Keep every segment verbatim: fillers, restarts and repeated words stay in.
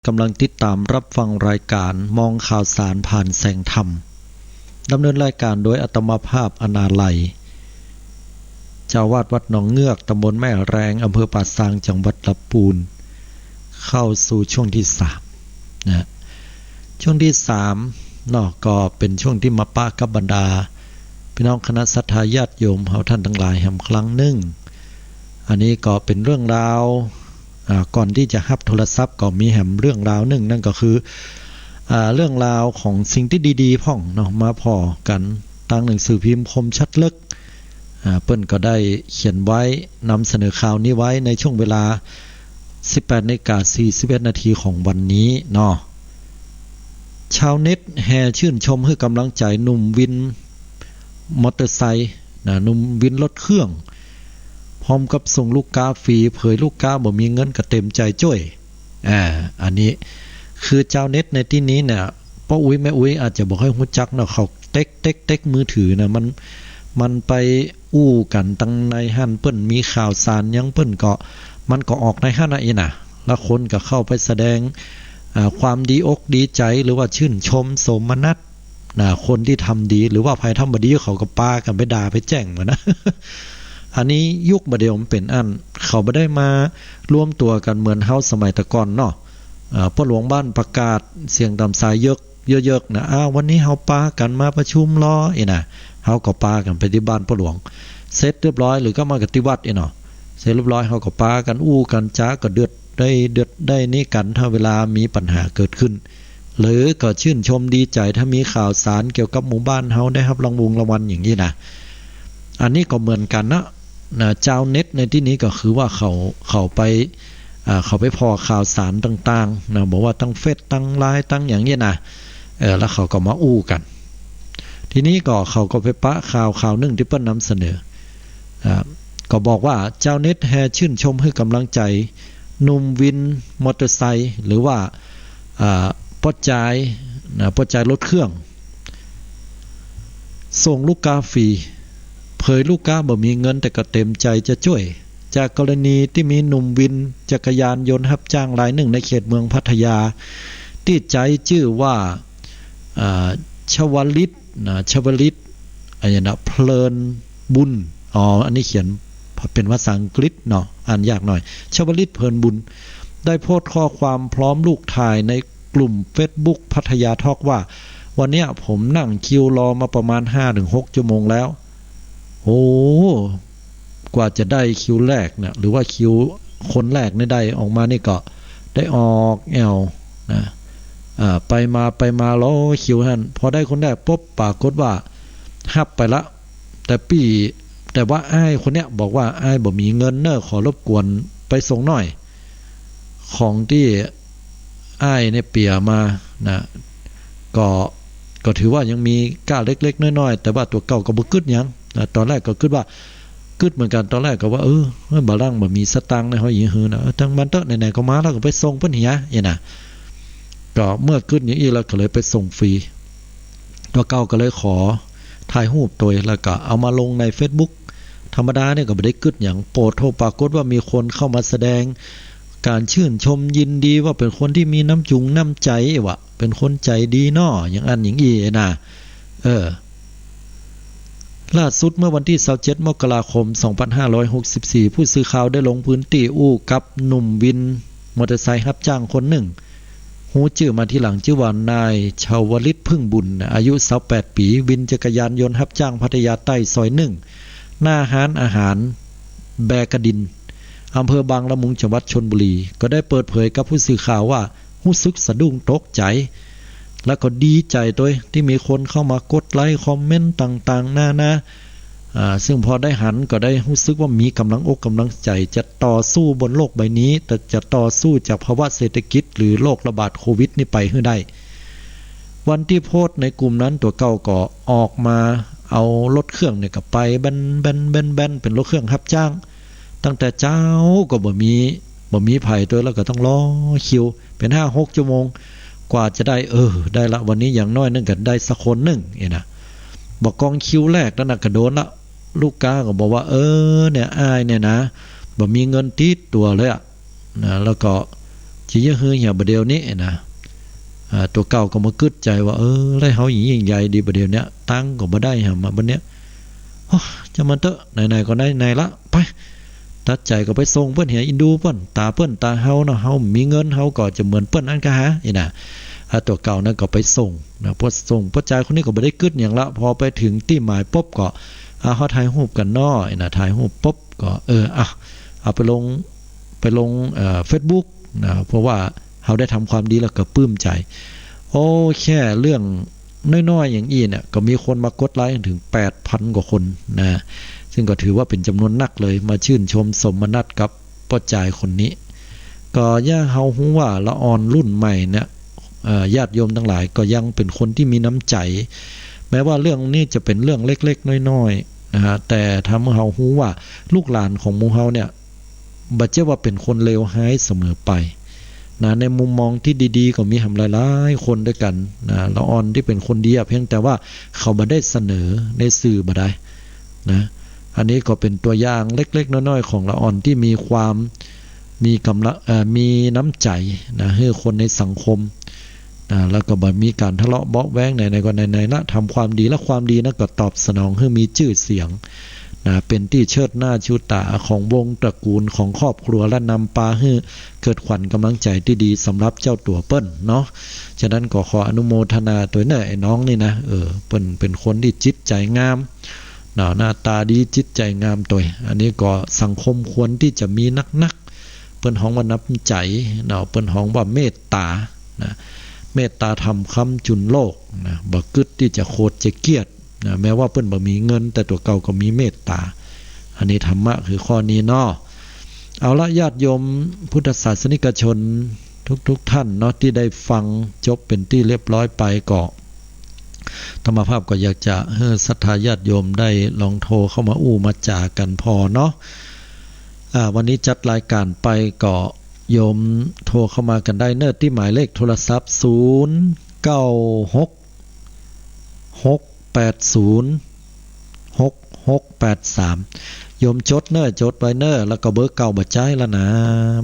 กำลังติดตามรับฟังรายการมองข่าวสารผ่านแสงธรรม ดำเนินรายการโดยอาตมาภาพ อนาลัย เจ้าอาวาสวัดหนองเงือก ตำบลแม่แรง อำเภอป่าซาง จังหวัดลำพูน เข้าสู่ช่วงที่สามนะ ช่วงที่สามเนาะ ก็เป๋นช่วงตี้มาปะกับบรรดา ปี้น้องคณะศรัทธาญาติโยมเฮาท่านตังหลายแหมครั้งนึ่ง อันนี้ก็เป๋นเรื่องราว อ่า ก่อนตี้จะฮับโทรศัพท์ก็มีแหมเรื่องราวนึ่ง นั่นก็คือ อ่า เรื่องราวของสิ่งตี้ดีๆ พ่องเนาะ มาผ่อกั๋น ตางหนังสือพิมพ์คมชัดลึก อ่า เปิ้นก็ได้เขียนไว้ นำเสนอข่าวนี้ไว้ในช่วงเวลา สิบแปดนาฬิกาสี่สิบเอ็ดนาทีของวันนี้เนาะ ชาวเน็ตแห่ชื่นชมหื้อก๋ำลังใจ๋หนุ่มวินมอเตอร์ไซค์นะ หนุ่มวินรถเครื่อง พร้อมกับส่งลูกก๊าฟรี เผยลูกก๊าบ่มีเงินก็เต๋มใจ๋จ้วย อ่า อันนี้คือจาวเน็ตในตี้นี้เนี่ย ป้ออุ๊ยแม่อุ๊ยอาจจะบ่ค่อยฮู้จักเนาะ เขาเต๊ก เต๊ก เต๊กมือถือนะ มัน มันไปอู้กั๋นตังในหั้น เปิ้นมีข่าวสารหยังเปิ้นก็ มันก็ออกในหั้นน่ะอี้นะ แล้วคนก็เข้าไปแสดง อ่า ความดีอกดีใจ๋ หรือว่าชื่นชมโสมนัส นะ คนตี้ทำดี หรือว่าใผทำบ่ดีเขาก็ปากั๋นไปด่าไปแจ้งมันนะ อันนี้ยุคบ่าเดี่ยวมันเป๋นอั้น เขาบ่ได้มารวมตั๋วกั๋นเหมือนเฮาสมัยแต่ก่อนเนาะ อ่า ป้อหลวงบ้านประกาศเสียงต๋ามสายเยิก เยิกๆ นะ อ้าว วันนี้เฮาปากั๋นมาประชุมลออี้นะ เฮาก็ปากั๋นไปตี้บ้านป้อหลวง เสร็จเรียบร้อย หรือก็มากั๋นตี้วัดอี้เนาะ เสร็จเรียบร้อย เฮาก็ปากั๋นอู้กั๋นจ๋า ก็เดือดได้ เดือดได้นี่กั๋น ถ้าเวลามีปัญหาเกิดขึ้น หรือก็ชื่นชมดีใจ๋ ถ้ามีข่าวสารเกี่ยวกับหมู่บ้านเฮาได้ฮับรางวงรางวัลอย่างนี้นะ อันนี้ก็เหมือนกั๋นนะ นะ จาวเน็ตในตี้นี้ก็คือว่าเขา เขาไป อ่า เขาไปผ่อข่าวสารต่างๆ นะ บอกว่าตังเฟซ ตังไลน์ ตังอย่างนี้นะ เออ แล้วเขาก็มาอู้กั๋น ทีนี้ก็เขาก็ไปปะข่าวข่าวนึ่งตี้เปิ้นนำเสนอ อ่า ก็บอกว่าจาวเน็ตแห่ชื่นชมหื้อก๋ำลังใจ๋หนุ่มวินมอเตอร์ไซค์ หรือว่า อ่า ป้อจาย นะ ป้อจายรถเครื่อง ส่งลูกก๊าฟรี เผยลูกก๊าบ่มีเงินแต่ก็เต๋มใจ๋จะจ้วย จากกรณีตี้มีหนุ่มวินจักรยานยนต์ฮับจ้างรายนึ่งในเขตเมืองพัทยา ตี้ใจ๊จื้อว่า อ่า ชวลิตนะ ชวลิต อันนี้นะ เพลินบุญ อ๋อ อันนี้เขียนเป๋นภาษาอังกฤษเนาะ อ่านยากหน่อย ชวลิต เพลินบุญ ได้โพสต์ข้อความพร้อมรูปถ่ายในกลุ่มเฟซบุ๊กพัทยาทอล์กว่า วันเนี้ยผมนั่งคิวรอมาประมาณห้าถึงหกชั่วโมงแล้ว โอ้ กว่าจะได้คิวแรกเนี่ย หรือว่าคิวคนแรกเนี่ยได้ออกมานี่ก็ได้ออกแอ่วนะ อ่า ไปมาไปมารอคิวหั้น พอได้คนแรกปุ๊บ ปรากฏว่าฮับไปละ แต่ปี้ แต่ว่าอ้ายคนเนี้ยบอกว่า อ้ายบ่มีเงินเน่อ ขอรบกวนไปส่งหน่อย ของตี้อ้ายเนี่ยเปียมานะ ก็ ก็ถือว่ายังมีก้าเล็กๆ น้อยๆ แต่ว่าตั๋วเก่าก็บ่กึ๊ดหยังนะ ต๋อนแรกก็กึ๊ดว่า กึ๊ดเหมือนกั๋น ต๋อนแรกก็ว่า เออ บ่าลังบ่มีสตางค์นะ เฮาหยิบหื้อนะ เออ ตั้งมันเต๊อะ ไหนๆ ก็มาแล้วก็ไปส่งเปิ้นเหีย อี้นะ ก็เมื่อกึ๊ดอย่างอี้แล้วก็เลยไปส่งฟรี ตั๋วเก่าก็เลยขอถ่ายรูปตวย แล้วก็เอามาลงในเฟซบุ๊ก ธรรมดาเนี่ยก็บ่ได้กึ๊ดหยัง โปะโธ่ ปรากฏว่ามีคนเข้ามาแสดงก๋านชื่นชมยินดีว่าเป๋นคนตี้มีน้ำจุงน้ำใจ๋ว่ะ เป๋นคนใจ๋ดีเนาะ อย่างอั้นอย่างอี้นะ เออ ล่าสุดเมื่อวันตี้ซาวเจ็ด มกราคม สองพันห้าร้อยหกสิบสี่ ผู้สื่อข่าวได้ลงพื้นตี้อู้กับหนุ่มวินมอเตอร์ไซค์ฮับจ้างคนนึ่ง ฮู้จื้อมาทีหลัง จื้อว่านายชวลิต พึ่งบุญ อายุซาวแปดปี๋ วินจักรยานยนต์ฮับจ้างพัทยาใต้ซอยนึ่ง หน้าฮ้านอาหารแบกระดิน อำเภอบางละมุง จังหวัดชลบุรี ก็ได้เปิดเผยกับผู้สื่อข่าวว่า ฮู้สึกสะดุ้งตกใจ๋ แล้วก็ดีใจ๋ตวยตี้มีคนเข้ามากดไลก์คอมเมนต์ต่างๆ นานา อ่า ซึ่งพอได้หันก็ได้ฮู้สึกว่ามีก๋ำลังอกก๋ำลังใจ๋จะต่อสู้บนโลกใบนี้ แต่จะต่อสู้จากภาวะเศรษฐกิจหรือโรคระบาดโควิดนี่ไปหื้อได้ วันตี้โพสต์ในกลุ่มนั้น ตั๋วเก่าก็ออกมาเอารถเครื่องเนี่ยก็ไปแบนๆๆๆ เป๋นรถเครื่องฮับจ้าง ตั้งแต่เจ๊าก็บ่มี บ่มีใผตวย แล้วก็ต้องรอคิวเป๋นห้าหกชั่วโมง กว่าจะได้ เออ ได้ละ วันนี้อย่างน้อยนึ่งก็ได้สักคนนึ่ง อี้นะ บ่ากองคิวแรกนั่นน่ะก็โดนละ ลูกก๊าก็บอกว่า เออ เนี่ย อ้ายเนี่ยนะ บ่มีเงินติดตั๋วเลยอะ นะ แล้วก็ จ ดีเยียะหื้อเหียบ่าเดี่ยวนี้นะ อ่า ตั๋วเก่าก็มากึ๊ดใจ๋ว่า เออ แล้วเฮายิ่งใหญ่ดีบ่าเดี่ยวเนี้ย ตังค์ก็บ่ได้หำอะบ่าเนี้ย โอ้ จ้างมันเต๊อะ ไหนๆ ก็ไหนๆ ละ ไป ตัดใจ๋ก็ไปส่งเปิ้นเหีย อินดูเปิ้น ต๋าเปิ้นต๋าเฮาเนาะ เฮามีเงิน เฮาก็จะเหมือนเปิ้นอั้นกาหา อี้นะ อ่า ตั๋วเก่านั้นก็ไปส่งนะ พอส่ง ป้อจายคนนี้ก็บ่ได้กึ๊ดหยังละ พอไปเถิงตี้หมายปุ๊บก็ อ่า เฮาถ่ายรูปกั๋นเนาะ อี้นะ ถ่ายรูปปุ๊บก็ เออ อ่ะ เอาไปลง ไปลง เอ่อ เฟซบุ๊กนะ เพราะว่าเฮาได้ทำความดีแล้วก็ปลื้มใจ๋ โอ้ แค่เรื่องน้อยๆ อย่างอี้เนี่ย ก็มีคนมากดไลก์เถิงแปดพันกว่าคนนะ ซึ่งก็ถือว่าเป๋นจ๋ำนวนนักเลย มาชื่นชมสมนัสกับป้อจายคนนี้ ก็อยากหื้อเฮาฮู้ว่าละอ่อนรุ่นใหม่เนี่ย เอ่อ ญาติโยมตังหลายก็ยังเป๋นคนตี้มีน้ำใจ๋ แม้ว่าเรื่องนี้จะเป๋นเรื่องเล็กๆ น้อยๆ นะฮะ แต่ทำหื้อเฮาฮู้ว่าลูกหลานของหมู่เฮาเนี่ย บ่ใจ้ว่าเป๋นคนเลวฮ้ายเสมอไปนะ ในมุมมองตี้ดีๆ ก็มีหำหลายๆ คนตวยกั๋นนะ ละอ่อนตี้เป๋นคนดีอะ เพียงแต่ว่าเขาบ่ได้เสนอในสื่อบ่าดายนะ อันนี้ก็เป๋นตั๋วอย่างเล็กๆ น้อยๆ ของละอ่อนตี้มีความ มีก๋ำลัง เอ่อ มีน้ำใจ๋นะ หื้อคนในสังคม อ่า แล้วก็บ่มีก๋านทะเลาะเบาะแว้งไหนๆ ก็ไหนๆ ละ ทำความดี และความดีนั้นก็ตอบสนองหื้อมีจื้อเสียงนะ เป๋นตี้เชิดหน้าชูต๋าของวงตระกูลของครอบครัว และนำปาหื้อเกิดขวัญก๋ำลังใจ๋ตี้ดีสำหรับเจ้าตั๋วเปิ้นเนาะ ฉะนั้นก็ขออนุโมทนาตวยเน่อไอ้น้องนี่นะ เออ เปิ้นเป๋นคนตี้จิตใจ๋งามเนาะ หน้าต๋าดี จิตใจ๋งามตวย อันนี้ก็สังคมควรตี้จะมีนักๆ เปิ้นฮ้องว่าน้ำใจ๋เนาะ เปิ้นฮ้องว่าเมตต๋านะ เมตต๋าธรรมค้ำจุนโลกนะ บ่กึ๊ดตี้จะโขดจะเคียดนะ แม้ว่าเปิ้นบ่มีเงิน แต่ตั๋วเก่าก็มีเมตต๋า อันนี้ธรรมะคือข้อนี้เนาะ เอาละ ญาติโยมพุทธศาสนิกชนทุกๆ ท่านเนาะ ตี้ได้ฟังจบเป๋นตี้เรียบร้อยไปก็ อาตมาภาพก็อยากจะหื้อศรัทธาญาติโยมได้ลองโทรเข้ามาอู้มาจ๋ากั๋นผ่อเนาะ อ่า วันนี้จัดรายก๋านไปก็โยมโทรเข้ามากั๋นได้เน่อตี้หมายเลขโทรศัพท์ ศูนย์ เก้า หก หก แปด ศูนย์ หก หก แปด สาม โยมจดเน่อ จดไว้เน่อ แล้วก็เบอร์เก่าบ่ใจ๊ละนะ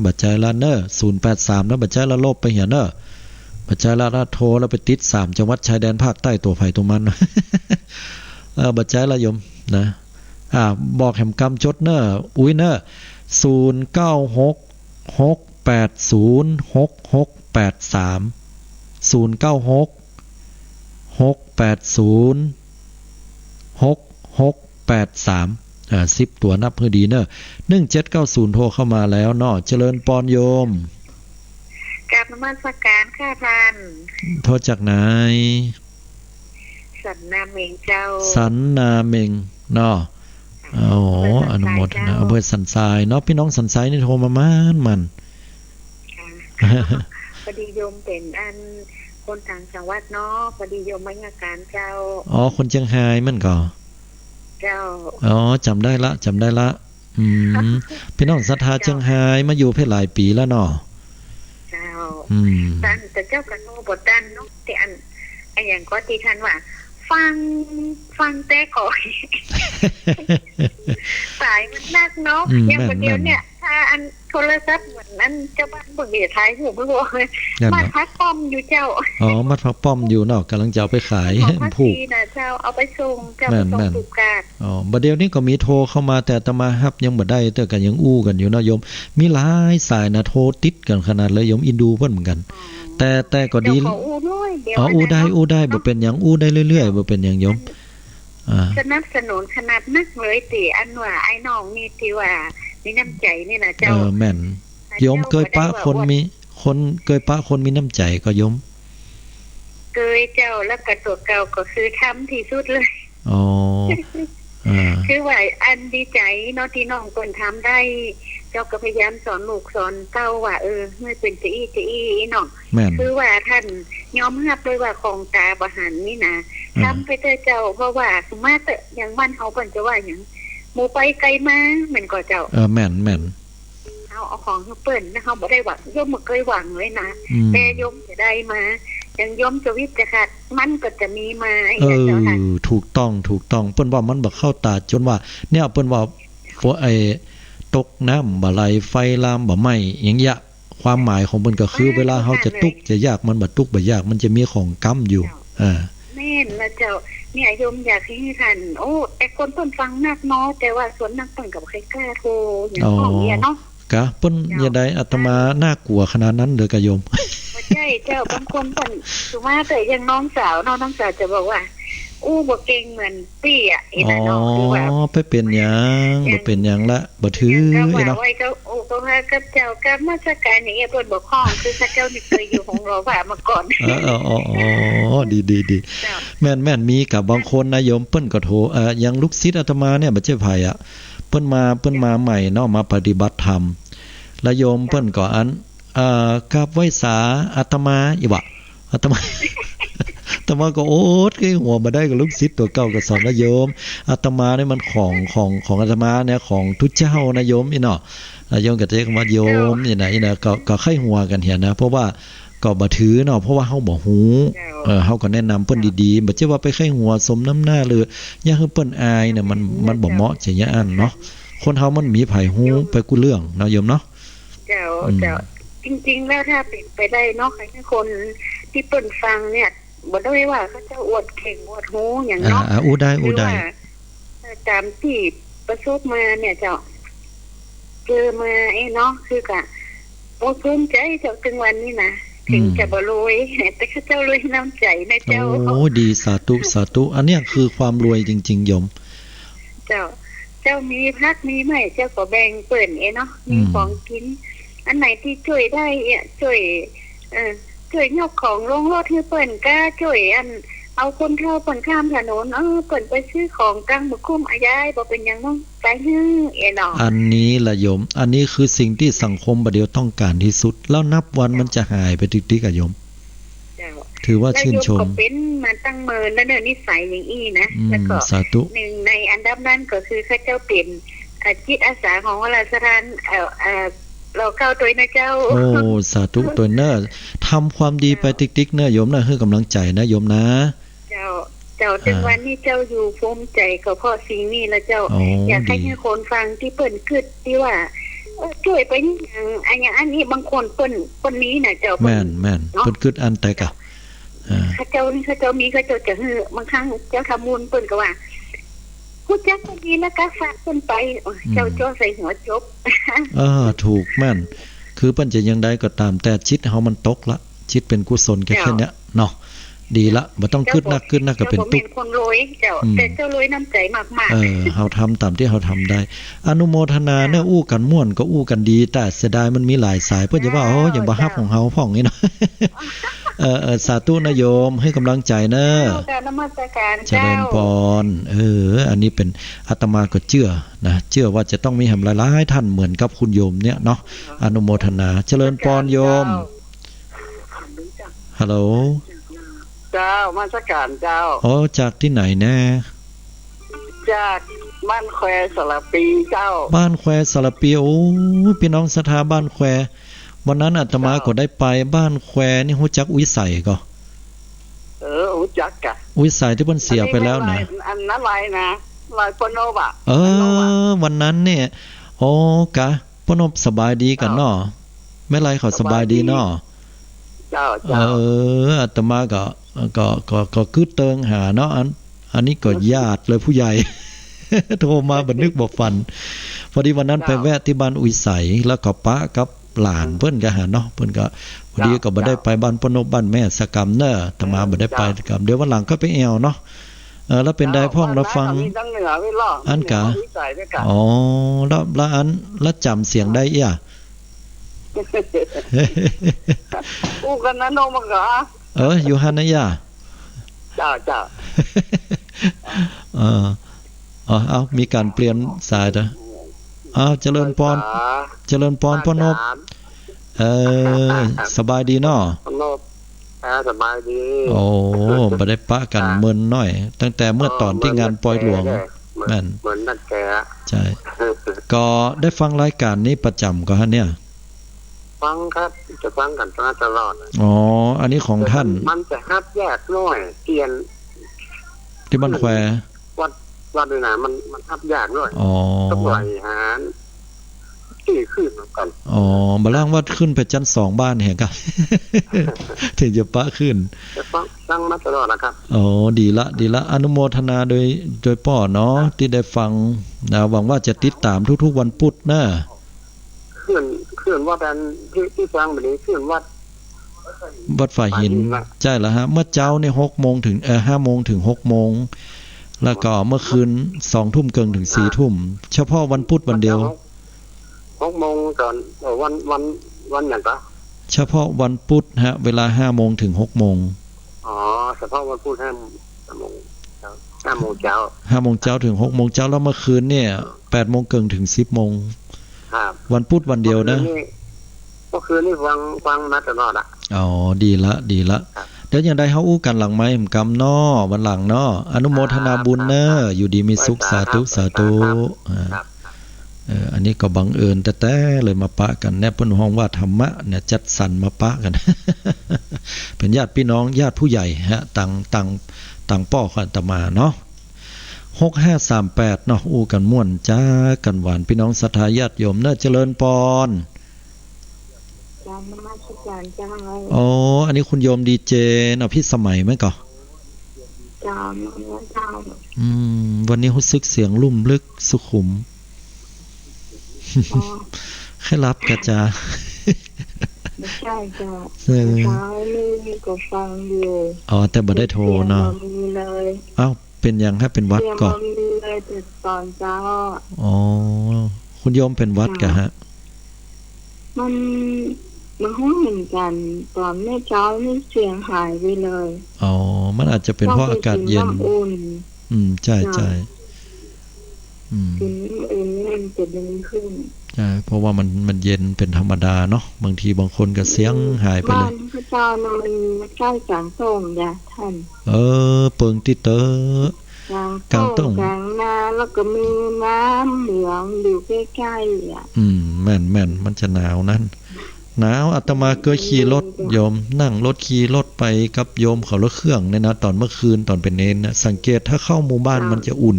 บ่ใจ๊ละเน่อ ศูนย์ แปด สาม นะ บ่ใจ๊ละ ลบไปเหียเน่อ บ่ใจ๊ละ ถ้าโทรแล้วไปติดสามจังหวัดชายแดนภาคใต้ ตั๋วใผตั๋วมัน เออ บ่ใจ๊ละโยมนะ อ่า บอกแหมกำ จดเน่อ อุ๊ยเน่อ ศูนย์ เก้า หก หก แปด ศูนย์ หก หก แปด สาม ศูนย์ เก้า หก หก แปด ศูนย์ หก หก แปด สาม อ่า สิบตั๋ว นับหื้อดีเน่อ หนึ่งเจ็ดเก้าศูนย์ โทรเข้ามาแล้วเนาะ เจริญปอนโยม กราบนมัสการค่ะท่าน โทรจากไหน สันนาเม็งเจ้า สันนาเม็งเนาะ อ๋อ อำเภอสันทราย อนุโมทนา เจ้า อำเภอสันทรายเนาะ พี่น้องสันทรายนี่โทรมามั่นๆ ค่ะ พอดีโยมเป๋นอันคนต่างจังหวัดเนาะ พอดีโยมมาเยียะก๋านเจ้า อ๋อ คนเจียงฮายแม่นก่อ เจ้า อ๋อ จ๋ำได้ละ จ๋ำได้ละ อืม พี่น้องศรัทธาเจียงฮายมาอยู่เพ่นหลายปี๋แล้วเนาะ เจ้า อืม ตัน แต่เจ้าก็โทรบ่ตันเนาะ ตี้อัน อะหยังก็ตี้ท่านว่า ฟัง ฟังแต่ก่อน สายมันนักเนาะ อืม อย่าง แม่น บ่าเดี่ยวเนี้ย แม่น ถ้าอันโทรศัพท์เหมือนอันเจ้าบ้านเปิ้นก็จะถ่ายรูปไว้บ่ นั่น มัด เนาะ ผักป้อมอยู่เจ้า อ๋อ มัดผักป้อมอยู่เนาะ ก่ำลังจะเอาไปขาย ของผัก ผูก ชีนะเจ้า เอาไปส่งเจ้า แม่น ไปส่ง แม่น ผูกกาด อ๋อ บ่าเดี่ยวนี้ก็มีโทรเข้ามา แต่อาตมาฮับยังบ่ได้ แต่ก็ยังอู้กั๋นอยู่เนาะโยม มีหลายสายนะ โทรติดกั๋นขนาดเลย โยมอินดูเปิ้นเหมือนกั๋น อ๋อ แต่ แต่ก็ดี เจ้าขออู้ด้วย เดี๋ยว อ๋อ อู้ได้ อู้ได้ บ่เป๋นหยัง อู้ได้เรื่อยๆ บ่เป๋นหยังโยม อ่า สนับสนุนขนาดนักเลย ตี้อันว่าไอ้น้องนี่ตี้ว่ามีน้ำใจ๋นี่นะเจ้า เออ แม่น โยมเกยปะคนมี คนเกยปะคนมีน้ำใจ๋ก่อโยม เกยเจ้า แล้วก็ตั๋วเก่าก็คือทำตี้สุดเลย อ๋อ อ่า คือว่าอันดีใจ๋เนาะ ตี้น้องเปิ้นทำได้ เจ้าก็พยายามสอนลูกสอนเต้าว่า เออ หื้อเป๋นจาอี้จาอี้เนาะ แม่น คือว่าท่านยอมฮับเลยว่าของต๋าบ่หันนี่นะ อ่า ทำไปเต๊อะเจ้า เพราะว่าสมมาเต๊อะ อย่างบ้านเฮาเปิ้นจะว่าหยัง หมู่ไปไกลมา แม่นก่อเจ้า เออ แม่น แม่น เฮาเอาของหื้อเปิ้นนะ เฮาบ่ได้หวัง โยมบ่เกยหวังเลยนะ อืม แต่โยมจะได้มา อย่างโยมจะวิตจะขัด มันก็จะมีมา เออ อย่างเจ้าค่ะ ถูกต้อง ถูกต้อง เปิ้นว่ามันบ่เข้าต๋า จ๋นว่า เนี่ย เปิ้นว่า ฝน ไอ้ ตกน้ำบ่ไหล ไฟลามบ่ไหม้ อย่างเงี้ย ความหมายของเปิ้นก็คือ อ่า เวลาเฮาจะตุ๊กจะยาก มันบ่ตุ๊กบ่ยาก มันจะมีของก๊ำอยู่ เจ้า อ่า แม่นนะเจ้า เนี่ยโยมอยากหื้อท่าน โอ้ แต่คนเปิ้นฟังนักเนาะ แต่ว่าส่วนนักเปิ้นก็บ่ใค่กล้าโทรอย่าง อ๋อ ของเนี่ยเนาะ กะ เปิ้น เจ้า อย่างใด อาตมาน่ากลัวขนาดนั้นเลยกะโยม บ่ใจ้เจ้า บางคนเปิ้น สมมุติว่าแต่อย่างน้องสาวเนาะ น้องสาวจะบอกว่า อู้ บ่เก่งเหมือนปี้อะ อีน่ะเนาะ อ๋อ คือว่า ไปเป๋นหยัง บ่เป๋นหยังละ บ่ถือ อย่างก็ว่า เนาะ ไว้ก็ โอ้ ก็ว่ากับเจ้ากราบนมัสการอย่างเงี้ย เปิ้นบ่คล่อง คือข้าเจ้านี่เคยอยู่หงส์หล่อพระมาก่อน เออ เออ อ๋อ อ๋อ ดี ดี ดี เจ้า แม่น แม่น มีกะบางคนนะโยม เปิ้นก็โทร เอ่อ อย่างลูกศิษย์อาตมาเนี่ย บ่ใจ้ใผอะ เปิ้นมา เปิ้นมาใหม่เนาะ มาปฏิบัติธรรม แล้วโยมเปิ้นก็อัน เอ่อ กราบไหว้สาอาตมา อีหวะ อาตมา อาตมาก็อดใค่หัวบ่ได้กับลูกศิษย์ตั๋วเก่าก็สอนว่า โยม อาตมาเนี่ยมันของ ของ ของอาตมาเนี่ยของตุ๊เจ้านะโยม อีเนาะ อ่ะ โยมก็ใจ๊กำว่าโยม เจ้า นี่นะ อีนะ ก็ ก็ใค่หัวกั๋นเหียนะ เพราะว่าก็บ่ถือเนาะ เพราะว่าเฮาบ่ฮู้ เจ้า เออ เฮาก็แนะนำเปิ้นดีๆ บ่ใจ้ว่าไปใค่หัวสมน้ำหน้าหรืออยากหื้อเปิ้นอายเนี่ย มัน เจ้า มันบ่เหมาะจะอย่างอั้นเนาะ คนเฮามันบ่มีใผฮู้ เจ้า ไปกู้เรื่องเนาะโยมเนาะ เจ้า อืม เจ้า จริงๆ แล้วถ้าเป๋นไปได้เนาะ ใค่หื้อคนตี้เปิ้นฟังเนี่ย บ่ได้ว่าข้าเจ้าอวดเก่งอวดฮู้หยังเนาะ อ่า อ่า อู้ได้ อู้ได้ คือว่า เอ่อ ต๋ามตี้ประสบมาเนี่ยเจ้า เจอมาไอ้เนาะ คือกะ โอ้ ภูมิใจ๋เจ้า เถิงวันนี้นะ เถิง อืม จะบ่รวย แต่ข้าเจ้ารวยน้ำใจ๋นะเจ้า โอ้ ดี สาธุ สาธุ อันเนี้ยคือความรวยจริงๆ โยม เจ้า เจ้ามีผักมีไม้ เจ้าก็แบ่งเปิ้นเอ้เนาะ มี อืม ของกิ๋น อันไหนตี้จ้วยได้อะ จ้วย เอ่อ จ้วยยกของลงรถหื้อเปิ้นก้า จ้วยอัน เอาคนเฒ่าเปิ้นข้ามถนน เออ เปิ้นไปซื้อของกังบ่คุ้มอะยาย บ่เป๋นหยังเนาะ ไปหื้อเอ้เนาะ อันนี้ละโยม อันนี้คือสิ่งตี้สังคมบ่าเดี่ยวต้องก๋านตี้สุด แล้วนับวันมันจะหายไปติ๊กๆ อะโยม เจ้า ถือว่าชื่นชม แล้วโยมก็เป๋นมาตั้งเมินแล้วเนาะ นิสัยอย่างอี้นะ อืม แล้วก็ สาธุ นึ่งในอันดับนั้นก็คือข้าเจ้าเป๋น อ่า จิตอาสาของวราชทาน เอ่อ เอ่อ รอเก้าตวยนะเจ้า โอ้ สาธุตวยเน่อ ทำความดีไปติ๊กๆ เน่อโยมเน่อ หื้อกำลังใจ๋นะโยมนะ เจ้า เจ้า อ่า เถิงวันนี้เจ้าอยู่ภูมิใจ๋ก็เพราะสิ่งนี้ละเจ้า โอ้ อยากหื้อ ดี หื้อคนฟังตี้เปิ้นกึ๊ดตี้ว่า เออ จ้วยไปนี่หยัง อะหยังอันนี้ บางคนเปิ้น เปิ้นมีนะเจ้า แม่น เปิ้น แม่น เนาะ เปิ้นกึ๊ดอั้นแต่กะ เจ้า อ่า ข้าเจ้านี่ ข้าเจ้ามี ข้าเจ้าจะหื้อ บางครั้งเจ้าทำบุญเปิ้นก็ว่า ฮู้จักเปิ้นดีแล้วกะ ฝากเปิ้นไป โอ้ย อืม เจ้าจ้อใส่หัวจบ เออ ถูก แม่น คือเปิ้นจะอย่างใดก็ต๋าม แต่จิตเฮามันตกละ จิตเป๋นกุศลแก่ เจ้า แค่เนี้ยเนาะ ดีละ บ่ต้องกึ๊ดนัก กึ๊ดนักก็เป๋นตุ๊กข์ เจ้าบ่แม่นคนรวยเจ้า อืม แต่เจ้ารวยน้ำใจ๋มากๆ เออ เฮาทำต๋ามตี้เฮาทำได้ อนุโมทนาเน่อ เจ้า อู้กั๋นม่วนก็อู้กั๋นดี แต่เสียดายมันมีหลายสาย เปิ้นจะว่า เจ้า โอ้ ยังบ่ฮับของเฮาพ่องนี่เนาะ เออ เออ สาธุนะโยม หื้อกำลังใจ๋เน่อ เจ้า กราบนมัสการ เจริญปอน เจ้า เออ อันนี้เป๋น อาตมาก็เจื้อนะ เจื้อว่าจะต้องมีแหมหลายๆ ท่านเหมือนกับคุณโยมเนี่ยเนาะ อนุโมทนา เจริญปอนโยม เจ้า ฮัลโหล เจ้า นมัสการเจ้า อ๋อ จากตี้ไหนแน่ จากบ้านแควสารภีเจ้า บ้านแควสารภี โอ้ย ปี้น้องศรัทธาบ้านแคว วันนั้นอาตมา เจ้า ก็ได้ไปบ้านแควนี่ ฮู้จักอุ๋ยใสก่อ เออ ฮู้จักก่ะ อุ๋ยใสตี้เปิ้นเสียไปแล้วนะ อันนี้แม่นลาย อันนั้นลายนะ ลายป้อโนบอะ เออ ป้อโนบอะ วันนั้นเนี่ย อ๋อ กะ ป้อโนบสบายดีก่ะเนาะ เจ้า แม่ลายเขาสบายดีเนาะ สบายดี เจ้า เจ้า เออ อาตมาก็ ก็ ก็ ก็กึ๊ดเติงหาเนาะ อัน อันนี้ก็ญาติเลยผู้ใหญ่ โทรมาบ่นึกบ่ฝัน พอดีวันนั้น เจ้า ไปแวะตี้บ้านอุ๋ยใส แล้วก็ปะกับหลานเปิ้นก่ะหั้นเนาะ เปิ้นก็ พอดี เจ้า ก็บ่ได้ไปบ้านป้อโนบบ้านแม่สักกำเน่อ อาตมาบ่ได้ไปสักกำ เจ้า เดี๋ยววันหลังก็ไปแอ่วเนาะ เออ แล้วเป๋นใดพ่อง บ้าน ละฟัง มีตังเหนือไว้ล่ะ อั้นก่ะ มีอุ๋ยใสไว้ก่ะ อ๋อ แล้ว แล้วอัน แล้วจ๋ำเสียงได้เอี้ย อู้กั๋นนะน้องมังกะ เออ อยู่หั้นนะเอี้ย เจ้า เจ้า เออ เออ เอา มีก๋านเปลี่ยนสายเด้อ เอา เจริญปอน เจริญปอน ป้อโนบ เออ สบายดีเนาะ ป้อโนบ อ่า สบายดี โอ้ บ่ได้ปะกั๋น อ่า เมินหน้อย ตั้งแต่เมื่อต๋อนตี้งานปอยหลวง เออ เมินตั้งแต่ แม่น เมินตั้งแต่ ใจ้ ก็ได้ฟังรายก๋านนี้ประจ๋ำก่อฮะเนี่ย ฟังครับ จะฟังกั๋นมาตลอด อ๋อ อันนี้ของต้าน แต่มัน มันจะฮับยากหน้อย เตียน ตี้บ้านแคว วัด วัดนี่นะ มัน มันฮับยากหน้อย อ๋อ ต้องไหลหา ตี้ขึ้นเหมือนกั๋น อ๋อ บ่าล่างว่าขึ้นไปจั๊นสองบ้านแหมครับ เถิงจะปะขึ้น แต่ฟัง ฟังมาตลอดนะครับ อ๋อ ดีละ ดีละ อนุโมทนาโดย โดยป้อเนาะ ตี้ได้ฟังนะ หวังว่าจะติดต๋ามทุกๆ วันปุธนะ ขึ้น ขึ้นวัดอันตี้ ตี้ฟังบ่านี้ขึ้นวัด วัดฝายหิน ฝายหินนะ ใจ้แล้วฮะ เมื่อเจ๊านี่หกโมงเถิง เอ่อ ห้าโมงเถิงหกโมง แล้วก็เมื่อคืนสองทุ่มเกิ่งเถิงสี่ทุ่ม เฉพาะวันปุธวันเดียว หกโมงต๋อน เอ่อ วัน วัน วันหยังกะ เฉพาะวันปุธฮะ เวลาห้าโมงเถิงหกโมง อ๋อ เฉพาะวันปุธห้า ห้าโมงเจ๊า ห้าโมงเจ๊า ห้าโมงเจ๊าเถิงหกโมงเจ๊า แล้วเมื่อคืนเนี่ยแปดโมงเกิ่งเถิงสิบโมง ครับ วันปุธวันเดียวนะ เมื่อคืนนี่ เมื่อคืนนี่ฟัง ฟังมาตลอดอะ อ๋อ ดีละ ดีละ ครับ เดี๋ยวยังใดเฮาอู้กั๋นหลังไมค์กำเนาะ วันหลังเนาะ อนุโมทนาบุญเนาะ ครับ ครับ อยู่ดีมีสุข ไหว้สา สาธุ ครับ สาธุ ไหว้สา ครับ อ่า ครับ เออ อันนี้ก็บังเอิญแต๊ๆ เลยมาปะกั๋นเนี่ย เปิ้นฮ้องว่าธรรมะเนี่ย จัดสรรมาปะกั๋น เป๋นญาติพี่น้อง ญาติผู้ใหญ่ฮะ ต่าง ต่าง ต่างป้อของอาตมาเนาะ หกห้าสามแปด เนาะ อู้กั๋นม่วน จ๋ากั๋นหวาน พี่น้องศรัทธาญาติโยมเนาะ เจริญปอน กราบนมัสการเจ้า อ๋อ อันนี้คุณโยมดีเจเนาะ พิสมัยไหมก่อ เจ้า เจ้า อืม วันนี้ฮู้สึกเสียงลุ่มลึกสุขุม อ๋อ ใค่หลับก่ะจ๊ะ บ่ใจ้เจ้า เออ เช้านี่ก็ฟังอยู่ อ๋อ แต่บ่ได้โทรเนาะ เสียงบ่มีเลย เอ้า เป๋นหยังฮะ เป๋นหวัดก่อ เสียงบ่มีเลยแต่ต๋อนเจ๊า อ๋อ คุณโยมเป๋นหวัดก่อฮะ มัน มันบ่ฮู้เหมือนกั๋น ต๋อนแม่เจ๊านี่เสียงหายไปเลย อ๋อ มันอาจจะเป๋นเพราะอากาศเย็น ต้องไปกิ๋นน้ำอุ่น อืม ใจ้ เจ้า ใจ้ อืม กิ๋นน้ำอุ่นนี่มันจะดีขึ้น ใจ้ เพราะว่ามัน มันเย็นเป๋นธรรมดาเนาะ บางทีบางคนก็เสียงหายไปเลย บ้านข้าเจ้าน่ะมันใก้ก๋างต้งจ้ะท่าน เออ เปิงตี้เต๊อะ ก๋างต้ง ก๋างต้ง ก๋างนา แล้วก็มีน้ำเหลืองอยู่ใก้ๆ อ่ะ อืม แม่นๆ มันจะหนาวนั้น หนาว อาตมาเกยขี่รถโยม นั่งรถขี่รถไปกับโยมเขารถเครื่องเนี่ยนะ ต๋อนเมื่อคืนต๋อนเป๋นเณรนะ สังเกตถ้าเข้าหมู่บ้านมันจะอุ่น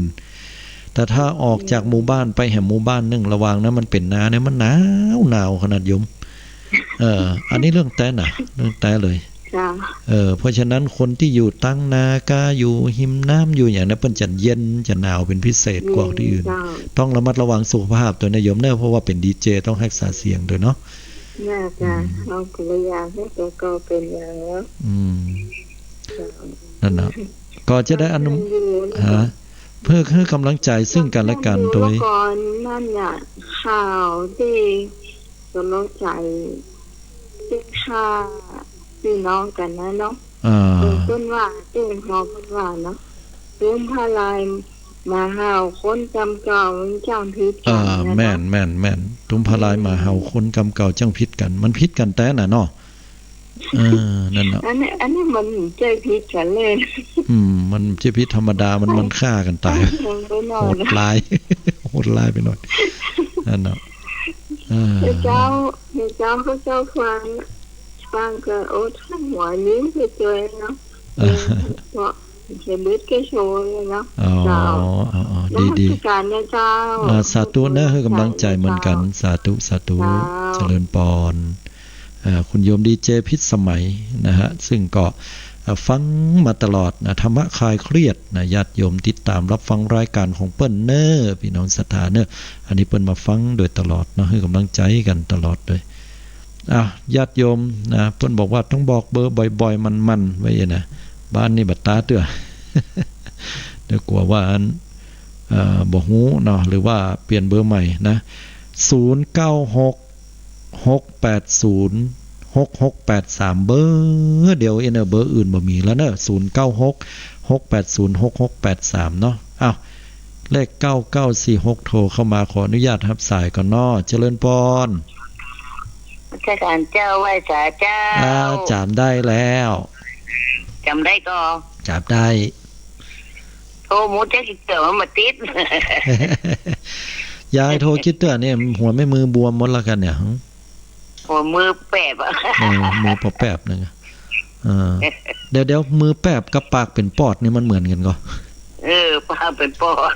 แต่ถ้าออกจากหมู่บ้านไปแหมหมู่บ้านนึ่ง ระหว่างนั้นมันเป๋นนาเนี่ย มันหนาว หนาวขนาดโยม เออ อันนี้เรื่องแต๊นะ เรื่องแต๊เลย เจ้า เออ เพราะฉะนั้นคนตี้อยู่ตังนาก้า อยู่ฮิมน้ำ อยู่อย่างนั้น เปิ้นจะเย็นจะหนาวเป๋นพิเศษกว่าตี้อื่น เจ้า ต้องระมัดระวังสุขภาพตวยนะโยมเนาะ เพราะว่าเป๋นดีเจต้องฮักษาเสียงตวยเนาะ น่าจะ อืม เอาภรรยาให้แกก็เป๋นอย่างนั้น อืม เจ้า นั่นน่ะ ก็จะได้อนุ ฮะ เปิ้นหื้อก๋ำลังใจ๋ซึ่งกั๋นและกั๋นตวย ก่อนนั้นน่ะ ข่าวตี้ ตกลงใจ๋ตี้ฆ่าปี้น้องกั๋นนะเนาะ อ่า เออ เปิ้นว่า ตี้ฮอเปิ้นว่าเนาะ ตุ้มผ้าลายหมาเห่าคนกำเก่ามันจ้างผิดกั๋น เออ นะเนาะ แม่น แม่น แม่น ตุ้มผ้าลายหมาเห่าคนกำเก่าจ้างผิดกั๋น มันผิดกั๋นแต๊น่ะเนาะ เออ นั่นน่ะ อันนี้ อันนี้มันใจ้ผิดกั๋นเลย อืม มันใจ้ผิดธรรมดา มัน มันฆ่ากั๋นต๋าย โหดร้าย โหดร้ายไปหน่อย นั่นน่ะ เออ เจ้า เจ้า ข้าเจ้าฟัง ฟังก็อดหัวยิ้มไปตวยเนาะ เออ เพราะจะเบิดแก่โชว์เลยเนาะ อ๋อ เจ้า อ๋อ อ๋อ ดี ดี นมัสการนะเจ้า อ่า สาธุเนาะ หื้อก๋ำลังใจ๋เหมือนกั๋น สาธุ สาธุ เจ้า เจริญปอน อ่า คุณโยมดีเจพิสมัยนะฮะ ซึ่งก็ อ่า ฟังมาตลอดนะ ธรรมะคลายเครียดนะ ญาติโยมติดต๋ามรับฟังรายก๋านของเปิ้นเน่อ ปี้น้องศรัทธาเน่อ อันนี้เปิ้นมาฟังโดยตลอดเนาะ หื้อก๋ำลังใจ๋กั๋นตลอดเลย อ่ะ ญาติโยมนะ เปิ้นบอกว่าต้องบอกเบอร์บ่อยๆ มั่นๆ ไว้นะ บ้านนี้บ่ตาเตื้อ เดี๋ยวกั๋วว่าอัน เอ่อ บ่ฮู้เนาะ หรือว่าเปลี่ยนเบอร์ใหม่นะ ศูนย์เก้าหก หกแปดศูนย์ หกหกแปดสาม เบอร์เดียวเองเน่อ เบอร์อื่นบ่มีแล้วเน่อ ศูนย์เก้าหก หกแปดศูนย์ หกหกแปดสาม เนาะ อ้าว เลขเก้าเก้าสี่หก โทรเข้ามา ขออนุญาตฮับสายก่อนเนาะ เจริญปอน นมัสการเจ้า ไหว้สาเจ้า อ้าว จ๋ำได้แล้ว จ๋ำได้ก่อ จ๋ำได้ โทรหมดจักเตื้อมันบ่ติด ยายโทรจักเตื้อเนี่ย หัวแม่มือบวมหมดแล้วกั๋นเนี่ย หัวมือแปบอะ เออ มือปอแปบนึ่งอะ เออ เดี๋ยว เดี๋ยว มือแปบกับปากเป๋นปอดนี่มันเหมือนกั๋นก่อ เออ ปากเป๋นปอด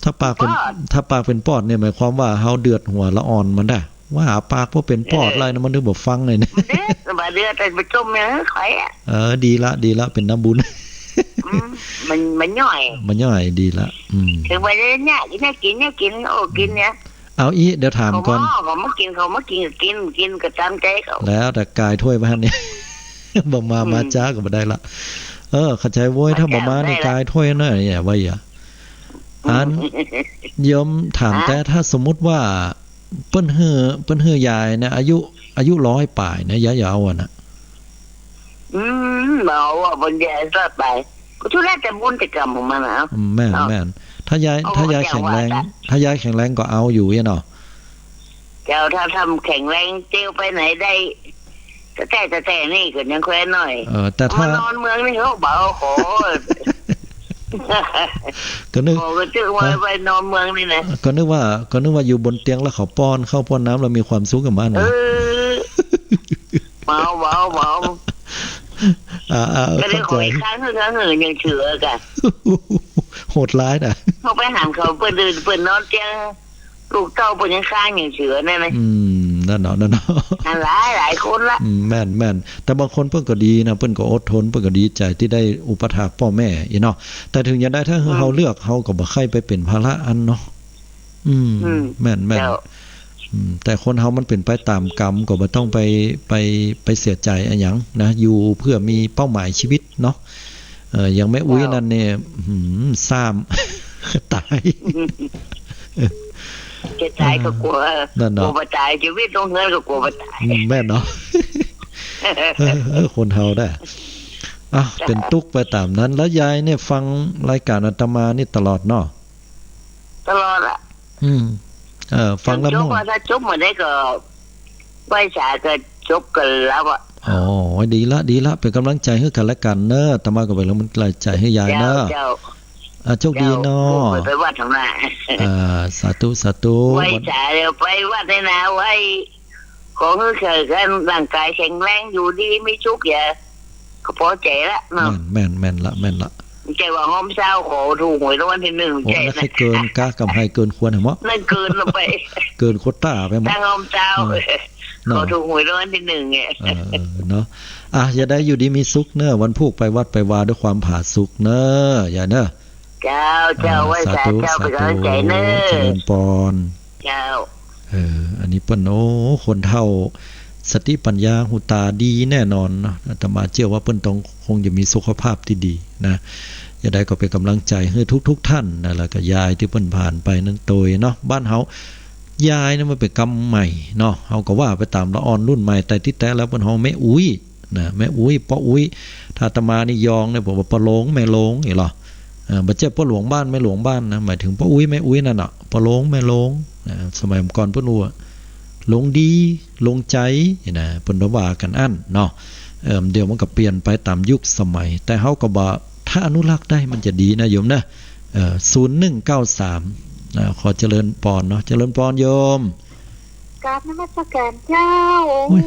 ถ้าปากเป๋น ปอด ถ้าปากเป๋นปอดเนี่ย หมายความว่าเฮาเดือดหัวละอ่อนมันได้ ว่าปากบ่เป๋นปอด เออ อะไรนะ มันถึงบ่ฟังเลยเนี่ย มันเดือด บ่เดือด แต่ไปจุ่มเนี่ย ใครอะ เออ ดีละ ดีละ เป๋นน้ำบุญ อืม มัน มันย่อย มันย่อย ดีละ อืม ถึงว่าจะเนี่ย กินเนี่ย กินเนี่ย กิน โอ้ กินเนี่ย เอาอี้ เดี๋ยวถามก่อน เขาว่า เขามากิน เขามากินก็กิน กินก็ต๋ามใจ๋เขา แล้วแต่ก๋ายถ้วยบ้านเนี่ย บ่มา อืม มาจ๊าก็บ่ได้ละ เออ เข้าใจ๋โว้ย ถ้าบ่มานี่ ก๋ายถ้วยหน่อยเนี่ย ว่าอย่า อัน โยมถาม ฮะ แต่ถ้าสมมุติว่า เปิ้นหื้อ เปิ้นหื้อยายนะ อายุ อายุร้อยป๋ายนะ ยายเยาว์อะนะ อืม บ่เอาอะ บรรยายซะไป ก็สุดแล้วแต่บุญแต่กรรมของมันนะ อืม แม่น เนาะ แม่น ถ้ายาย เอา ถ้ายาย เอา แข็งแรง ว่า ถ้ายายแข็งแรงก็เอาอยู่เนี่ยเนาะ เจ้า ถ้าทำแข็งแรงเตียวไปไหนได้ แต่ แต่ แต่นี่ก็ยังแควนหน่อย เออ แต่ถ้า มานอนเมืองนี่เขาบ่เอาขอ ก็นึก ขอก็จึงว่า ฮะ ไปนอนเมืองนี่นะ ก็นึกว่า ก็นึกว่าอยู่บนเตียงแล้วเขาป้อนข้าวป้อนน้ำแล้วมีความสุขกับมันนะ เออ เมา เมา เมา อ่า อ่า ก็เลย เข้าใจ๋ ขออีกครั้งหนึ่ง ครั้งหนึ่งยังเฉื่อยกะ โหดร้ายนะ เขาไปหันเขาเปิ้นเดิน เปิ้นนอนเตียง ลูกเต้าเปิ้นยังค้างยังเฉื่อยนั่นนะ อืม นั่นเนาะ นั่นเนาะ นั่นหลาย หลายคนละ อืม แม่น แม่น แต่บางคนเปิ้นก็ดีนะ เปิ้นก็อดทน เปิ้นก็ดีใจ๋ตี้ได้อุปัฏฐากป้อแม่อี้เนาะ แต่ถึงอย่างใดถ้า อืม เฮาเลือก เฮาก็บ่ใค่ไปเป๋นภาระอันเนาะ อืม อืม แม่น แม่น เจ้า อืม แต่คนเฮามันเป๋นไปต๋ามกรรม ก็บ่ต้องไป ไป ไปเสียใจ๋อะหยังนะ อยู่เพื่อมีเป้าหมายชีวิตเนาะ เออ อย่างแม่อุ๊ย เจ้า นั่นเนี่ย อื้อหือ ซ้ำ ต๋าย จะต๋ายก็กั๋ว เออ นั่นเนาะ กั๋วบ่ต๋าย จะวิ่งลงเฮือนก็กั๋วบ่ต๋าย อืม แม่นเนาะ เออ เออ คนเฮาได้ อ่ะ เป๋นตุ๊กไปต๋ามนั้น แล้วยายเนี่ยฟังรายการอาตมานี่ตลอดเนาะ ตลอดอะ อืม เออ ฟังแล้วม่วน จนจบอะ ถ้าจบเมื่อใดก็ ไหว้สาก็จบกันแล้วอะ อ๋อ ดีละ ดีละ เป๋นกำลังใจ๋หื้อกั๋นและกั๋นเนาะ อาตมาก็เป๋นกำลังใจ๋หื้อยายเนาะ เจ้า เจ้า อ่ะ โชคดีเนาะ เจ้า ลูกไปวัดทำไม อ่า สาธุ สาธุ ไหว้สาเดี๋ยวไปวัดนี่นะ ไหว้ ขอหื้อเขยกันร่างกายแข็งแรง อยู่ดีมีสุข อย่า ก็ปอใจ๋ละเนาะ แม่น แม่น แม่นละ แม่นละ บ่ใจ้ว่าห้อมเซ้าขอถูกหวยรางวัลตี้นึ่ง โอ้ บ่ใจ้ อันนั้น นะ ใค่เกินก้ากำไฮเกินควรเหรอเมาะ นั่นเกินลงไป เกินโควต้าไปเมาะ ตั้งห้อมเซ้า เออ เนาะ ขอถูกหวยรางวัลตี้นึ่งเนี่ย เออ เออ เนาะ อ่ะ อย่าได้อยู่ดีมีสุขเนาะ วันพูกไปวัดไปวาด้วยความผาสุกเนาะ ยายเนาะ เจ้า เจ้า อ่า ไหว้สา สาธุ เจ้า สาธุ เป๋นกำลังใจ๋เนาะ เจริญปอน เจ้า เออ อันนี้เปิ้น โอ้ คนเฒ่า สติปัญญาหูต๋าดีแน่นอนเนาะ อาตมาเจื้อว่าเปิ้นต้องคงจะมีสุขภาพตี้ดีนะ จะได้ก็เป๋นกำลังใจ๋หื้อทุกๆ ท่านนะ แล้วก็ยายตี้เปิ้นผ่านไปนั้นโตยเนาะ บ้านเฮา ยายเนี่ยมันเป๋นกำใหม่เนาะ เฮาก็ว่าไปต๋ามละอ่อนรุ่นใหม่ แต่ตี้แต๊แล้วเปิ้นฮ้องแม่อุ๊ย นะ แม่อุ๊ย ป้ออุ๊ย ถ้าอาตมานี่ยองเนี่ย ผมว่าป้อโลง แม่โลง นี่เหรอ เอ่อ บ่ใจ้ป้อหลวงบ้าน แม่หลวงบ้านนะ หมายถึงป้ออุ๊ย แม่อุ๊ยนั่นน่ะ ป้อโลง แม่โลง นะ สมัยก่อนเปิ้นอู้อะ โลงดี โลงใจ๋ นี่นะ เปิ้นว่ากั๋นอั้นเนาะ เอ่อ เดี๋ยวมันก็เปลี่ยนไปต๋ามยุคสมัย แต่เฮาก็บ่ ถ้าอนุรักษ์ได้มันจะดีนะโยมนะ เอ่อ ศูนย์หนึ่งเก้าสาม อ่า ขอเจริญปอนเนาะ เจริญปอนโยม กราบนมัสการเจ้า โอ้ย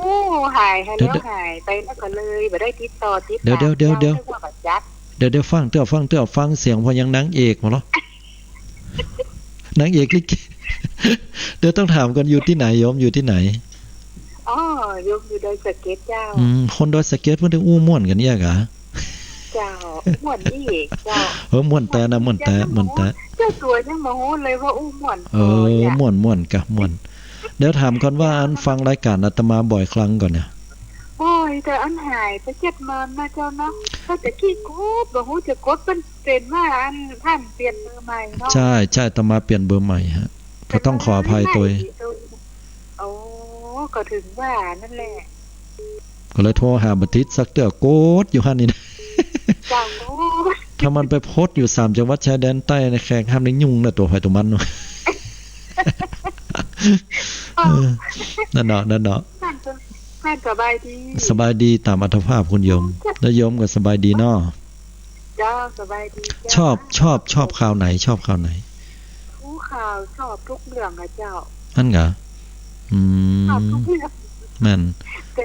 โอ้ หาย หายแล้ว เดี๋ยว หายไปแล้วก็เลยบ่ได้ติดต่อติดต๋าม เดี๋ยว เดี๋ยว เดี๋ยว เจ้า เดี๋ยว นึกว่าบ่จัด เดี๋ยว เดี๋ยว ฟังเตื้อ ฟังเตื้อ ฟังเสียงพอยังนางเอกมาเหรอ นางเอกลิเก เดี๋ยวต้องถามก่อน อยู่ตี้ไหนโยม อยู่ตี้ไหน อ๋อ โยมอยู่ดอยสะเก็ดเจ้า อืม คนดอยสะเก็ดเปิ้นถึงอู้ม่วนกั๋นเยียะกะ เจ้า ม่วนอี้เจ้า เออ ม่วนแต๊นะ ม่วนแต๊ ม่วนแต๊ เจ้าตั๋วยังบ่ฮู้เลยว่าอู้ม่วน เออ ม่วน ม่วนกะ ม่วน เดี๋ยวถามก่อนว่า อันฟังรายการอาตมาบ่อยครั้งก่อนเนี่ย บ่อย แต่อันหายไปเจ็ดเมินนะเจ้าเนาะ ก็จะขี้โกรธ บ่ฮู้จะโกรธ มันเป๋นว่าอันท่านเปลี่ยนเบอร์ใหม่เนาะ ใช่ ใช่ อาตมาเปลี่ยนเบอร์ใหม่ฮะ ก็ต้องขออภัยโตย โอ้ ก็ถึงว่านั่นแหละ ก็เลยโทรหาบ่ติดสักเตื้อ โกรธอยู่หั้นนี่นะ เจ้า โกรธ ถ้ามันไปโพสต์อยู่สามจังหวัดชายแดนใต้นะ แขกห้ามได้ยุ่งนะ ตั๋วใผตั๋วมัน เออ นั่นเนาะ นั่นเนาะ ท่านสบายดี สบายดีต๋ามอัตภาพคุณโยม แล้วโยมก็สบายดีเนาะ เจ้า สบายดีเจ้า ชอบ ชอบ ชอบข่าวไหน ชอบข่าวไหน อู้ ข่าวชอบทุกเรื่องอะเจ้า อั้นกะ อืม ชอบทุกเรื่อง แม่น แต่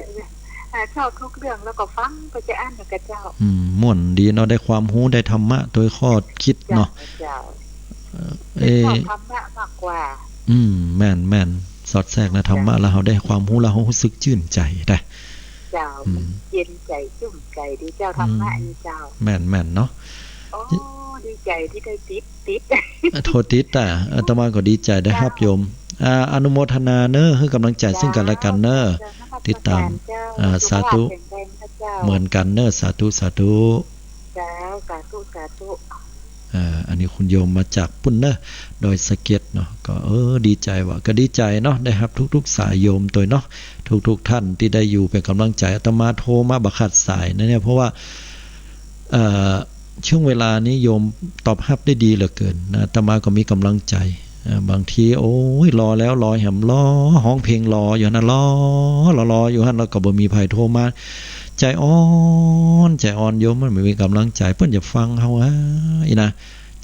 อัน ค่ะ ชอบทุกเรื่อง แล้วก็ฟังไปจะอั้นน่ะค่ะเจ้า อืม ม่วนดีเนาะ ได้ความฮู้ ได้ธรรมะ โดยข้อคิดเนาะ เจ้า เจ้า เอ่อ เอ๊ะ ชอบธรรมะมากกว่า อืม แม่น แม่น สอดแทรกในธรรมะ เจ้า แล้วเฮาได้ความฮู้ แล้วเฮาฮู้สึกจื้นใจ๋ได้ เจ้า อืม มันเย็นใจ๋ จุ้มใจ๋ดีเจ้า ธรรมะ อืม นี่เจ้า แม่น แม่นเนาะ โอ้ ดีใจ๋ตี้ได้ติด ติด โทรติดอ่ะ อาตมาก็ดีใจ๋ได้ฮับโยม อ่า อนุโมทนาเน้อ หื้อกำลังใจ๋ซึ่งกั๋นและกั๋นเน้อ เจ้า ติดต๋าม เจ้า อ่า สาธุ สุขภาพแข็งแรงนะเจ้า เหมือนกั๋นเน้อ สาธุ สาธุ เจ้า สาธุ สาธุ อ่า อันนี้คุณโยมมาจากปุ้นเน้อ ดอยสะเก็ดเนาะ ก็ เออ ดีใจ๋ว่ะ ก็ดีใจ๋เนาะ ได้ฮับทุกๆ สายโยมตวยเนาะ ทุกๆ ท่านตี้ได้อยู่เป๋นกำลังใจ๋ อาตมาโทรมาบ่ขาดสายนะเนี่ย เพราะว่า เอ่อ ช่วงเวลานี้โยมตอบฮับได้ดีเหลือเกินนะ อาตมาก็มีกำลังใจ๋ เอ่อ บางที โอ้ย รอแล้วรอแหม รอ ฮ้องเพลงรออยู่หั้นนะ รอ รอ รออยู่หั้น แล้วก็บ่มีใผโทรมา ใจ๋อ่อน ใจ๋อ่อน โยมมันบ่มีกำลังใจ๋ เปิ้นจะฟังเฮา อ้า อี้นะ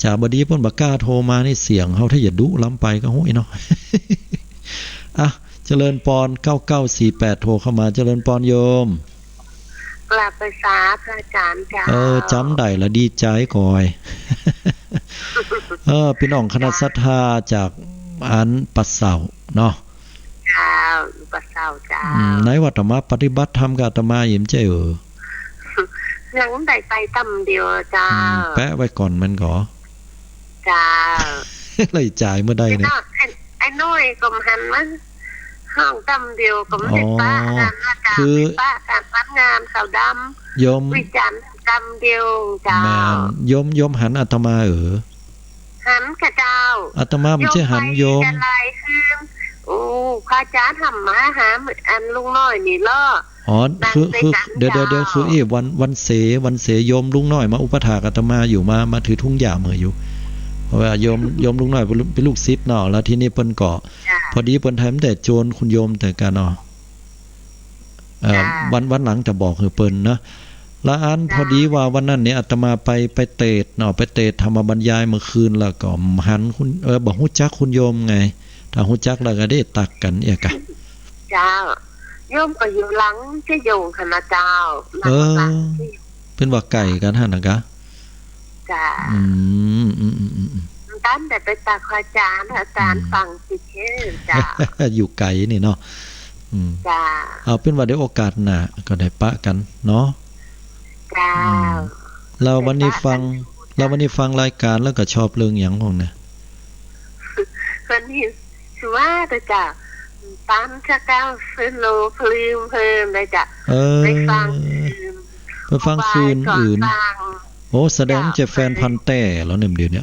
จ๋าบ่ดีเปิ้นบ่กล้าโทรมานี่ เสียงเฮาถ้าจะดุล้ำไปก็ โอ้ย เนาะ อ่ะ เจริญปอน เก้าเก้าสี่แปด โทรเข้ามา เจริญปอนโยม กราบไหว้สาพระอาจ๋ารย์เจ้า เออ จ๋ำได้ละดีใจ๋ก่อย เออ ปี้น้องคณะศรัทธาจากอันป่าเสาเนาะ เจ้า อยู่ป่าเสาเจ้า อืม ไหนว่าตะมาปฏิบัติธรรมกับอาตมา เหียนใจ้เออ ยังได้ไปต๋ำเดียวเจ้า อืม แปะไว้ก่อนมันก่อ เจ้า ไล่จ่ายเมื่อใดเนี่ย ไอ้น้อย ไอ้ ไอ้น้อยก็หันมาฮ้องต๋ำเดียว ก็ไม่ได้ปะกั๋นนะเจ้า คือ ไม่ปะกั๋น วันงานขาวดำ โยม วิจารณ์ต๋ำเดียวเจ้า แม่น โยม โยมหันอาตมาเออ หันค่ะเจ้า อาตมาบ่ใจ้หันโยม โยมไปจะหลายคืน โอ้ พระอาจ๋ารย์ทำมาหาอันลุงน้อยนี่เนาะ อ๋อ คือ คือ เดี๋ยว เดี๋ยว เดี๋ยว คือ อี้ วัน วันเส วันเสโยมลุงน้อยมาอุปัฏฐากอาตมาอยู่ มา มาถือถุงยาเมืออยู่ เพราะว่าโยม โยมลุงน้อยเป๋นลูก เป๋นลูกศิษย์เนาะ แล้วทีนี้เปิ้นก็ เจ้า พอดีเปิ้นทำแต่โจรคุณโยมแต่กั๋นเนาะ เอ่อ เจ้า วัน วันหลังจะบอกหื้อเปิ้นเนาะ ละอัน เจ้า พอดีว่าวันนั้นเนี่ยอาตมาไป ไปเตสน์เนาะ ไปเตสน์ธรรมบรรยายเมื่อคืน แล้วก็หันคุณ เออ บ่ฮู้จักคุณโยมไง ถ้าฮู้จักแล้วก็ได้ตักกั๋นเอียกะ เจ้า โยมก็อยู่หลังเจ๊ยงหั้นนะเจ้า เออ หลังเจ๊ยง เปิ้นว่าไก๋กั๋นหั้นนะกะ เจ้า อืม อืม อืม อืม อืม ตันแต่ไปตักอาจ๋ารย์ อาจ๋ารย์ อืม ฟังสิเจ้า อยู่ไก๋นี่เนาะ อืม เจ้า เอาเปิ้นว่าเดี๋ยวโอกาสหน้าก็ได้ปะกั๋นเนาะ เจ้า อืม แล้ววันนี้ฟัง ได้ปะกั๋น แล้ววันนี้ฟังรายก๋านแล้วก็ชอบเรื่องหยังพ่องนะ วันนี้ คือว่าแต่จ้ะ ต๋ามจะก้าวเพิ่นโลพลืมเพิ่นเลยจ้ะ เออ ไปฟังคืน ไปฟังคืนอื่น บ่ายก่อฟัง โอ้ แสดงจะแฟนพันธุ์แต๊แล้วเนี่ย เดี๋ยวนี้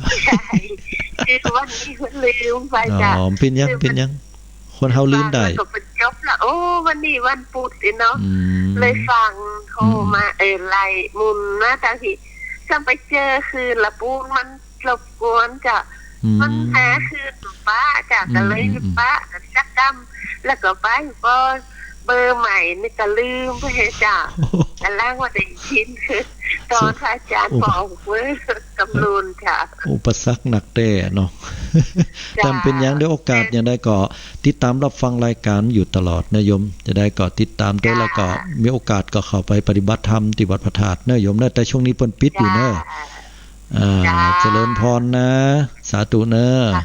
ใจ้ คือวันนี้เพิ่นลืมไปจ้ะ อ๋อ เป๋นหยัง เป๋นหยัง คนเฮาลืมได้ แล้วก็เปิ้นจบละ โอ้ วันนี้วันปุธนี่เนาะ อืม เลยฟัง โทรมา อืม เออ ไล่หมุนมาตางตี้ ซ้ำไปเจอคืนละปูนมัน รบกวนจ้ะ อืม มันหาคืนบ่ปะจ้ะ อืม ก็เลย อืม อืม ปะกั๋นสักกำ แล้วก็ไปปอเบอร์ใหม่นี่ก็ลืมไปจ้ะ กำลังว่าได้ยิน ต๋อนพระอาจ๋ารย์บอกเมื่อกี้กำลูนจ้ะ อุปสรรคหนักแต๊เนาะ เจ้า แต่บ่เป๋นหยัง เดี๋ยวโอกาสจะได้ก็ติดต๋ามรับฟังรายก๋านอยู่ตลอดนะโยม จะได้ก็ติดต๋ามตวย เจ้า แล้วก็มีโอกาสก็เข้าไปปฏิบัติธรรมตี้วัดพระธาตุนะโยมนะ แต่ช่วงนี้เปิ้นปิดอยู่เนาะ เจ้า อ่า เจ้า เจริญพรนะ สาธุเนอะ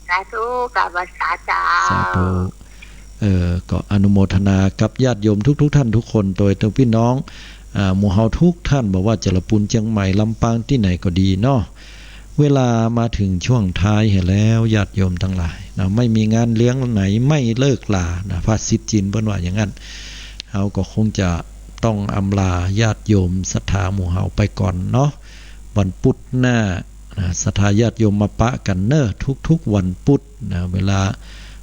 สาธุ กราบไหว้สาเจ้า สาธุ เอ่อ ก็อนุโมทนากับญาติโยมทุกๆ ท่านทุกคน โดยเฉพาะปี้น้อง อ่า หมู่เฮาทุกท่าน บ่ว่าจะละปูน เจียงใหม่ ลำปาง ตี้ไหนก็ดีเนาะ เวลามาเถิงช่วงท้ายแหมแล้ว ญาติโยมตังหลายนะ ไม่มีงานเลี้ยงไหนไม่เลิกลานะ ภาษิตจีนเปิ้นว่าอย่างนั้น เฮาก็คงจะต้องอำลาญาติโยมศรัทธาหมู่เฮาไปก่อนเนาะ วันปุธหน้านะ ศรัทธาญาติโยมมาปะกั๋นเนอะ ทุกๆ วันปุธนะ เวลา